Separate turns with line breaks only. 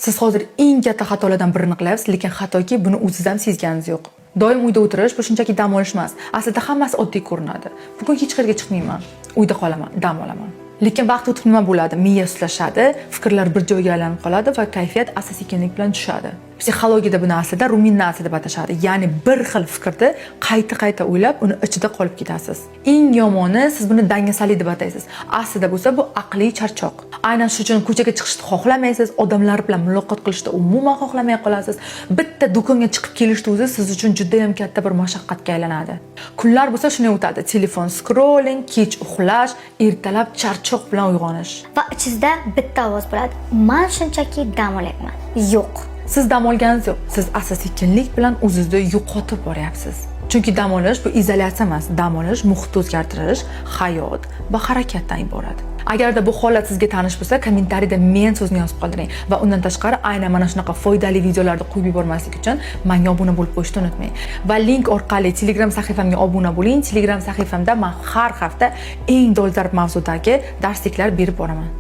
Siz hozir eng katta xatolardan birini qilyapsiz, lekin hattoki buni o'zingiz ham sezganingiz yo'q. Doim uyda o'tirish bu shunchaki dam olish emas. Aslida hammasi oddiy ko'rinadi. Bugun hech qayerga chiqmayman, uyda qolaman, dam olaman. Lekin vaqt o'tib nima bo'ladi? Miya sustlashadi, fikrlar bir joyga aylanib qoladi va kayfiyat asta sekinlik bilan tushadi. Psixologiyada buni aslida ruminatsiya deb atashadi. Ya'ni bir xil fikrni qayta-qayta o'ylab, uni ichida qolib ketasiz. Eng yomoni, siz buni dangasalik deb ataysiz. Aslida bo'lsa bu aqliy charchoq. Aynan shu uchun ko'chaga chiqishni xohlamaysiz, odamlar bilan muloqot qilishni umuman xohlamay qolasiz. Bitta do'konga chiqib kelishni o'zi siz uchun juda ham katta bir mashaqqatga aylanadi. Kunlar bo'lsa shunday o'tadi. Telefon scrolling, kech uxlash, ertalab charchoq bilan uyg'onish.
Va ichingizda bitta ovoz bo'ladi: "Man shunchaki dam olyapman". Yo'q.
Siz dam olganingiz yo'q. Siz asta sekinlik bilan o'zingizni yo'qotib boryapsiz. Chunki dam olish bu izolyatsiya emas. Dam olish muhitni o'zgartirish, hayot va harakatdan iborat. Agarda bu holat sizga tanish bo'lsa, kommentariyda "men" so'zini yozib qoldiring va undan tashqari aynan mana shunaqa foydali videolarni qo'yib yubormaslik uchun menga obuna bo'lib qo'yishni unutmang. Va link orqali Telegram sahifamga obuna bo'ling. Telegram sahifamda men har hafta eng dolzarb mavzudagi darsliklar berib boraman.